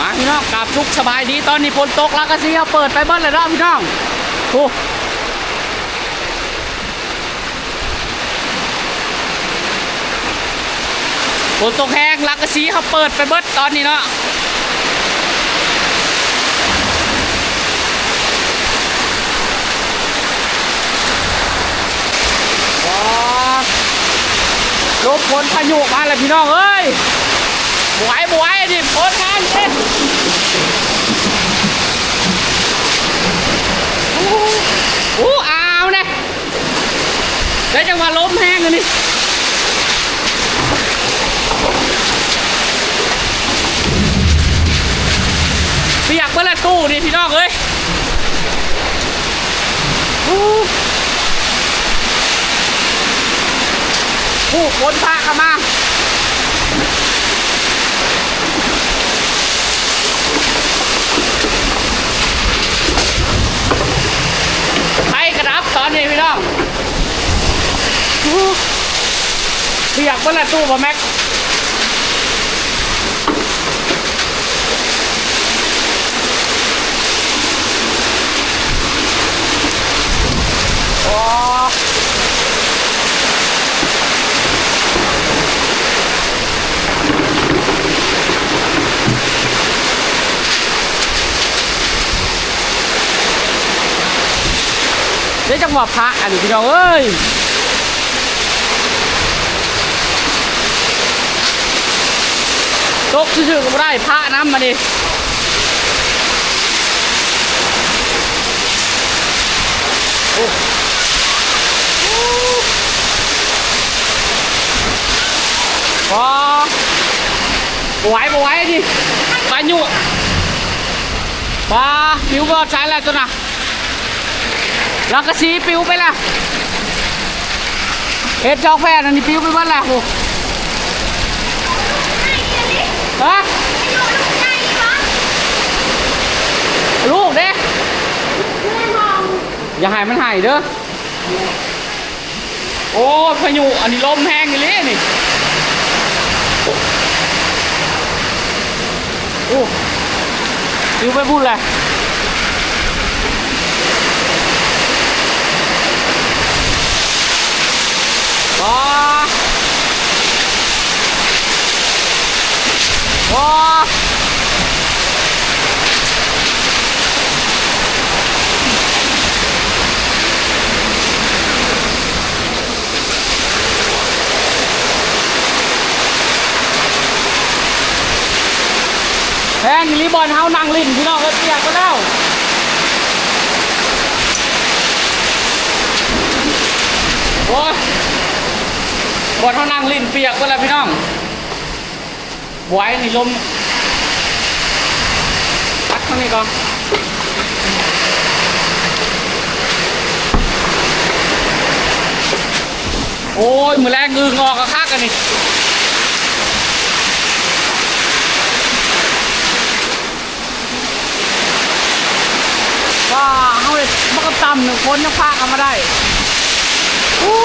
ມາພີ່ນ້ອງ ກາບສຸກສະບາຍດີ. ຕອນນີ້ຝົນຕົກ ສັງກະສີເຮົາເປີດໄປເບິດແລ້ວເນາະພີ່ນ້ອງ. ໂອ້ ຝົນຕົກແຮງ ສັງກະສີເຮົາເປີດໄປເບິດຕອນນີ້ເນາະ. ວ້າ ລົມຝົນພາຍຸມາແລ້ວພີ່ນ້ອງເອີຍ. ບໍ່ໄຫວ ບໍ່ໄຫວ ນີ້ຝົນແຮງເດ້. ໂອ້ ອ້າວແນ່ ໄດ້ຈັງຫວະລົມແຮງອັນນີ້ ປຽກເບິດລະຕູ້ນີ້ພີ່ນ້ອງເອີຍ. ໂອ້ ໂອ້ ຝົນຟ້າເຂົ້າມາ. ໄຟກະດັບຕອນນີ້ພີ່ນ້ອງ. ໂອ້ ປຽກເບິດລະຕູ້ບ່າວແມັກ. ໂອ້ ເດ້ ຈັງຫວະພະອັນນີ້ພີ່ນ້ອງເອີຍ. ຕົກຊື່ໆກະບໍ່ໄດ້ ພະນຳອັນນີ້. ໂອ້ ວ້າ ບໍ່ໄຫວ ບໍ່ໄຫວນີ້ ພາຍຸ ວ້າ ປິວບໍ່ໃສແລ້ວຕົວນະ. ສັງກະສີປິວໄປລະ ເຮັດສອງແຜ່ນອັນນີ້ປິວໄປເບິດລະ. ໂອ້ ຮະ ລູກເດ້ ຢ່າໃຫ້ມັນໄຫ້ເດີ. ໂອ້ ພາຍຸອັນນີ້ລົມແຮງອີ່ຫຼີນີ້. ໂອ້ ປິວໄປພຸ້ນແຫຼະ. ວ້າ ວ້າ. ແພງອີ່ຫຼີ ບ່ອນເຮົານັ່ງຫຼິ້ນພີ່ນ້ອງເອີຍ ປຽກໝົດແລ້ວ. ໂອ້ຍ ບ່ອນເຮົານັ່ງຫຼິ້ນປຽກໝົດແລ້ວພີ່ນ້ອງ. ບວຍນີ້ລົມ ຕັດທາງນີ້ກ່ອນ. ໂອ້ຍ ມື້ແລງອຶ່ງອອກຄັກໆ ອັນນີ້. ວ່າເຮົາເຮັດບັກກະຕຳໜຶ່ງຄົນຍັງພາກັນມາໄດ້. ອູ້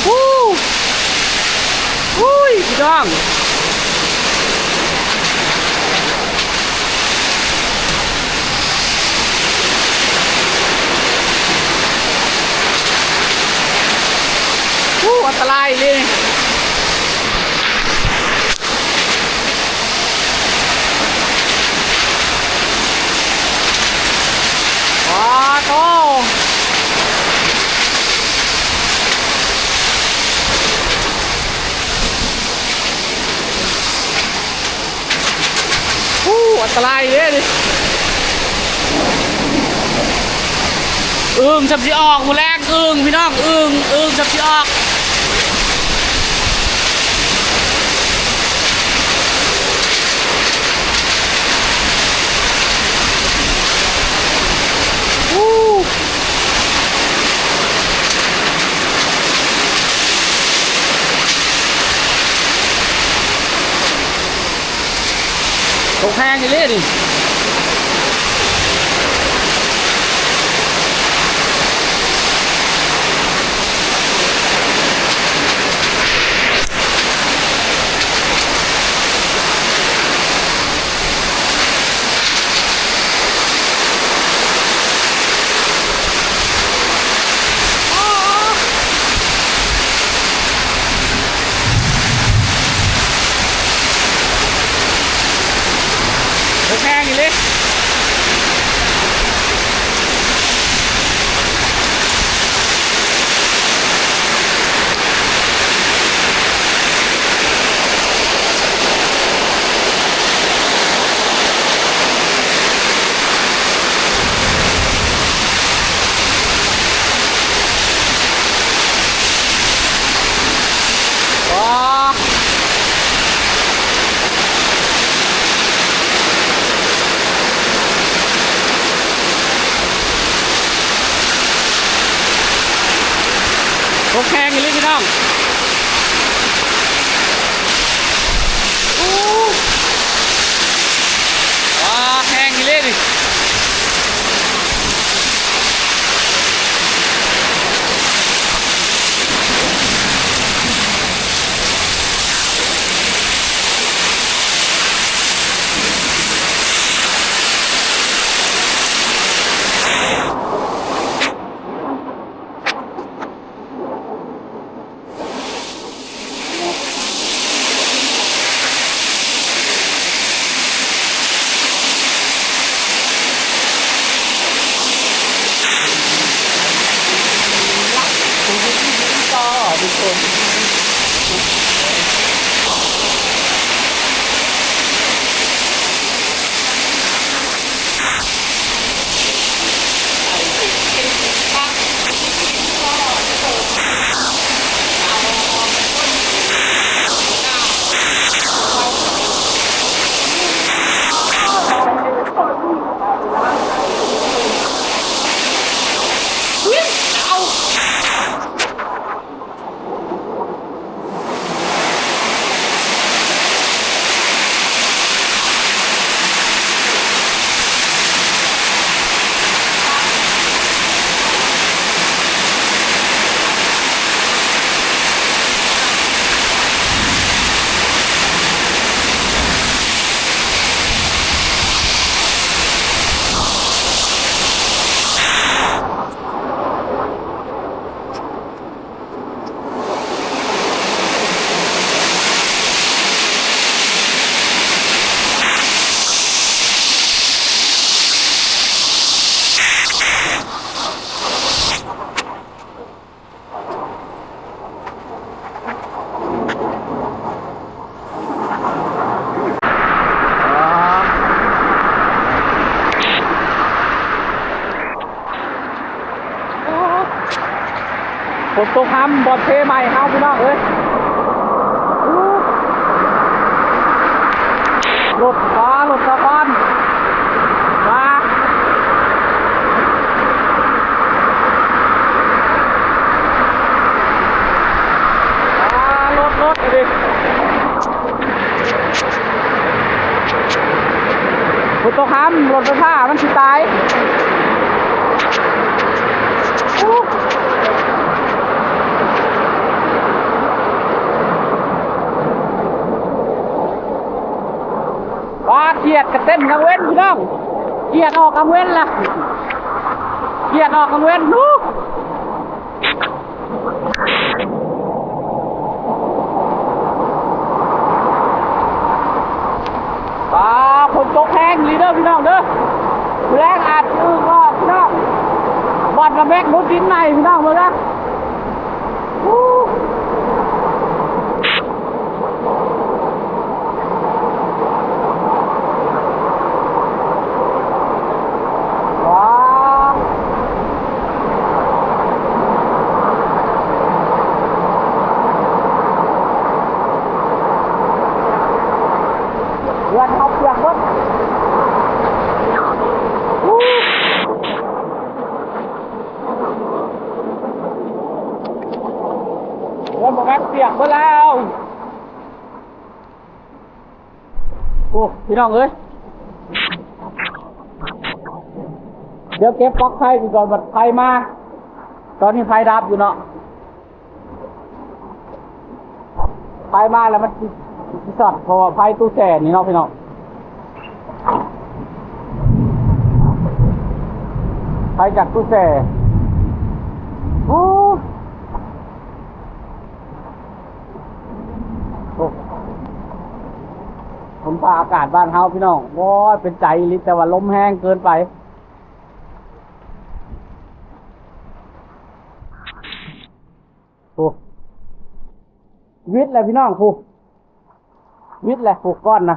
ອູ້ ອຸ້ຍ ພີ່ນ້ອງ. ອູ້ ອັນຕະລາຍອີ່ຫຼີ. ປາໂຕ ອູ້ ອັນຕະລາຍເດ້ນີ້. ອຶ່ງຊ່ຳຊິອອກ ມື້ແລງອຶ່ງ ພີ່ນ້ອງ ອຶ່ງ ອຶ່ງຊ່ຳຊິອອກ. ຕົກແຮງອີ່ຫຼີນີ້. ຝົນຕົກຮຳ ບ່ອນເພໃໝ່ເຮົາພີ່ນ້ອງເອີຍ. ລົດ ຟ້າ ລົດສະພານ ຟ້າ ຟ້າ ລົດ ລົດ ຝົນຕົກຮຳ ລົດໄຟຟ້າມັນຊິຕາຍ. ປາຂຽດກະເຕັ້ນກາງເວັນພີ່ນ້ອງ ຂຽດອອກກາງເວັນລະ ຂຽດອອກກາງເວັນ. ປາ ຝົນຕົກແຮງອີ່ຫຼີເດີພີ່ນ້ອງເດີ ມື້ແລງອາດອຶ່ງອອກພີ່ນ້ອງ. ບັດນະແມັກຫຼຸດດິນໃໝ່ພີ່ນ້ອງເບິ່ງນະ. ເຮືອນເຮົາປຽກເບິດ ເຮືອນບໍ່ແມ່ນປຽກເບິດແລ້ວ. ໂອ້ ພີ່ນ້ອງເອີຍ ດຽວເກັບປລັກໄຟກ່ອນ ບັດໄຟມາ. ຕອນນີ້ໄຟດັບຢູ່ເນາະ ໄຟມາແລ້ວມັນຊິ ຊິຊັອດ ເພາະວ່າໄຟຕູ້ແຊ່ນີ້ເນາະພີ່ນ້ອງ ໄຟຈາກຕູ້ແຊ່. ໂອ້ ໂອ້ ຝົນຟ້າອາກາດບ້ານເຮົາພີ່ນ້ອງ ໂອ້ຍ ເປັນໃຈອີ່ຫຼີ ແຕ່ວ່າລົມແຮງເກີນໄປ. ໂອ້ ວິດແລ້ວພີ່ນ້ອງ ຜູ້ ວິດແລ້ວ ຜູ້ ກ້ອນນະ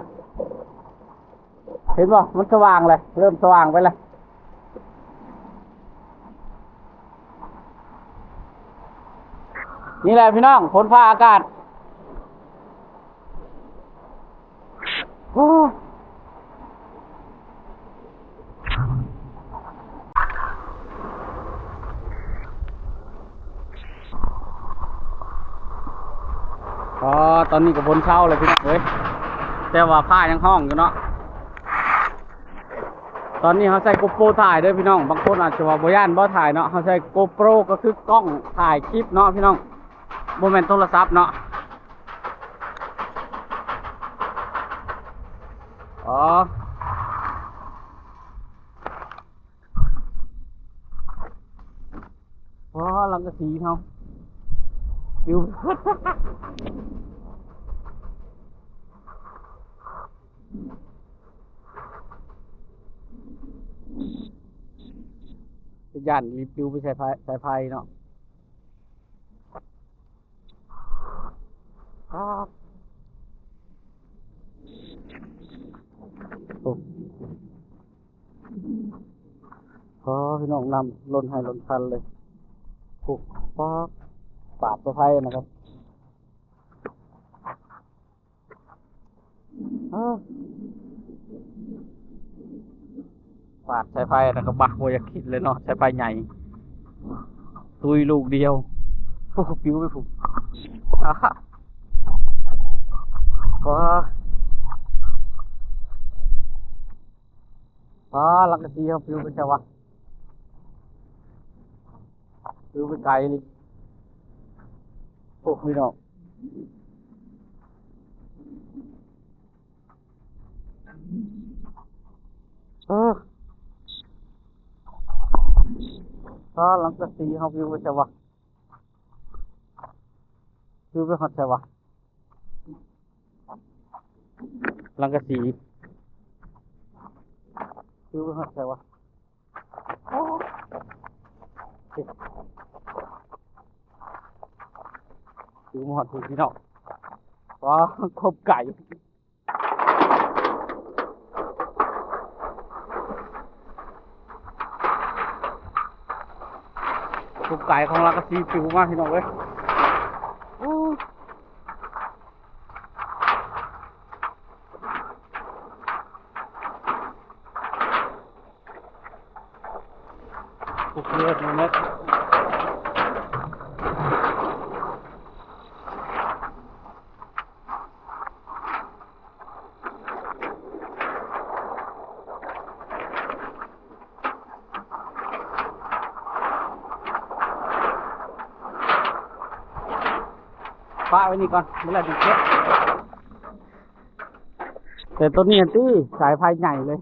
ເຫັນບໍ່ ມັນສະຫວ່າງແລ້ວ ເລີ່ມສະຫວ່າງໄປແລ້ວ. ນີ້ແຫຼະພີ່ນ້ອງ ຝົນຟ້າອາກາດ. ໂອ້ ອໍ ຕອນນີ້ກໍຝົນເຊົາແລ້ວພີ່ນ້ອງເອີຍ ແຕ່ວ່າຟ້າຍັງຮ້ອງຢູ່ເນາະ. ຕອນນີ້ເຮົາໃຊ້ໂກໂປຖ່າຍເດີພີ່ນ້ອງ ບາງຄົນອາດຈະວ່າບໍ່ຢ້ານບໍ່ຖ່າຍເນາະ ເຮົາໃຊ້ໂກໂປກໍຄືກ້ອງຖ່າຍຄລິບເນາະພີ່ນ້ອງ ບໍ່ແມ່ນໂທລະສັບເນາະ. ອໍ ອໍ ຫຼັງກະສີເຮົາປິວ ຢ້ານລີບປິວໄປໃສ່ໄຟ ສາຍໄຟເນາະ. ປາດ ໂອ້ ອໍ ພີ່ນ້ອງ ນ້ຳລົ້ນໄຮ່ລົ້ນຄັນເລີຍ. ໂອ້ ປາດ ປາດບໍ່ໄພນະຄັບ. ເອີ ປາດສາຍໄຟນະກໍບັກ ບໍ່ຢາກຄິດເລີຍເນາະ ສາຍໄຟໃຫຍ່ ຕຸ້ຍລູກດຽວ. ໂອ້ ປິວໄປພຸ້ນ. ອາ ປາ ປາ ຫຼັງກະສີເຮົາປິວໄປໃສວະ? ຄືໄປໄກນີ້ ໂອ້ ພີ່ນ້ອງ ເອີ ພາຫຼັງກະສີເຮົາປິວໄປໃສວະ? ປິວໄປຮອດໃສວະ? ຫຼັງກະສີ ປິວໄປຮອດໃສວະ? ໂອ້ ຢູ່ມາຮອດພຸ້ນພີ່ນ້ອງ ວ້າ ຄວາມໄກ. ກາຍຂອງລາວກະຊິປິວມາ ພີ່ນ້ອງເອີຍ. ໂອ້ ໂອເຄ ແມ່ນ. ປະໄວ້ນີ້ກ່ອນ ມື້ແລກຈຶ່ງເກັບ. ແຕ່ໂຕນີ້ຫັ້ນຕິ ສາຍໄຟໃຫຍ່ເລີຍ.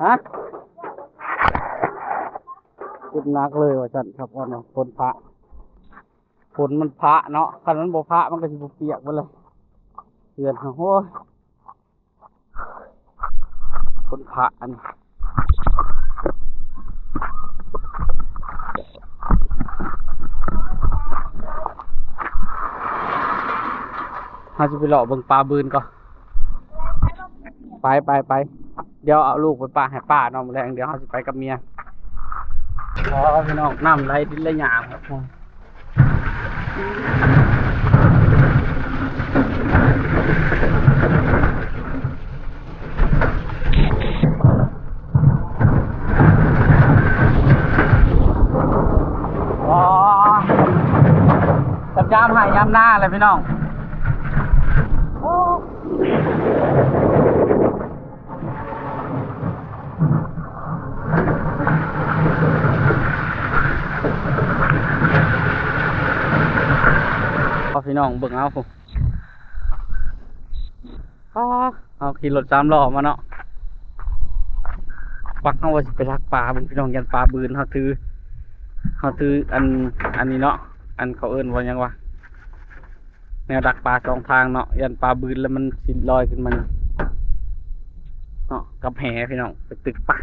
ຮະ ເຈັບໜັກເລີຍວ່າຊັ້ນ ຄັບ ຝົນພະ ຝົນມັນພະເນາະ ຄັນມັນບໍ່ພະມັນກະຊິບໍ່ປຽກເບິດເລີຍ ເຮືອນເຮົາ. ໂອ້ຍ ຝົນພະອັນ ເຮົາຊິໄປເລາະເບິ່ງປ່າບືນກ່ອນ. ໄປ ໄປ ໄປ ດຽວເອົາລູກໄປປະໃຫ້ປ້າເນາະ ມື້ແລງດຽວເຮົາຊິໄປກັບເມຍ. ອໍ ພີ່ນ້ອງ ນ້ຳໄຫຼດິນໄຫຼຫຍ້າ. ອໍ ຈັບຍາມໄຮ່ຍາມນາແຫຼະພີ່ນ້ອງ. ໂອ້ ພີ່ນ້ອງເບິ່ງເອົາພຸ້ນ. ອໍ ເຮົາຂີ່ລົດສາມລໍ້ມາເນາະ. ປັກ ເຮົາວ່າຊິໄປດັກປາເບິ່ງພີ່ນ້ອງ ຢ້ານປາບືນ. ເຮົາຖື ເຮົາຖືອັນ ອັນນີ້ເນາະ ອັນເຂົາເອີ້ນວ່າຫຍັງວະ ແນວດັກປາສອງທາງເນາະ ຢ້ານປາບືນແລ້ວມັນຊິລອຍຂຶ້ນມາເນາະ ກັບແຫພີ່ນ້ອງ ໄປຕຶກປາ.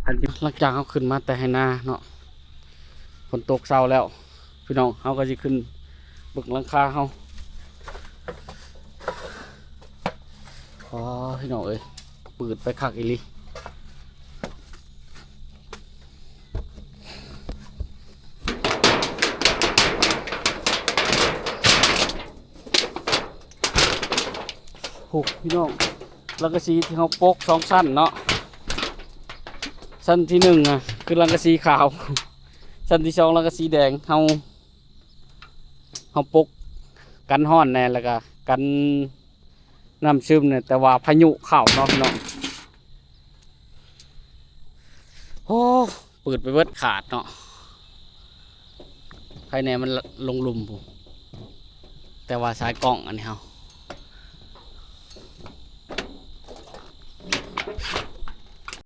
ອັນທີ່ ຫຼັງຈາກເຮົາຂຶ້ນມາແຕ່ໄຮ່ນາເນາະ ຝົນຕົກເຊົາແລ້ວພີ່ນ້ອງ ເຮົາກະຊິຂຶ້ນເບິ່ງຫຼັງຄາເຮົາ. ອໍ ພີ່ນ້ອງເອີຍ ປືດໄປຄັກອີ່ຫຼີ. ໂອ້ ພີ່ນ້ອງ ສັງກະສີທີ່ເຮົາປົກສອງຊັ້ນເນາະ ຊັ້ນທີໜຶ່ງອະຄືສັງກະສີຂາວ ຊັ້ນທີສອງສັງກະສີແດງ. ເຮົາ ເຮົາປົກກັນຮ້ອນແດ່ ແລ້ວກະກັນ ນ້ຳຊຶມນີ້ ແຕ່ວ່າພາຍຸເຂົ້າເນາະພີ່ນ້ອງ. ໂອ້ ປືດໄປເບິດຂາດເນາະ ໃຄແນ່ມັນລົງລຸ່ມພຸ້ນ ແຕ່ວ່າສາຍກ້ອງອັນນີ້ເຮົາ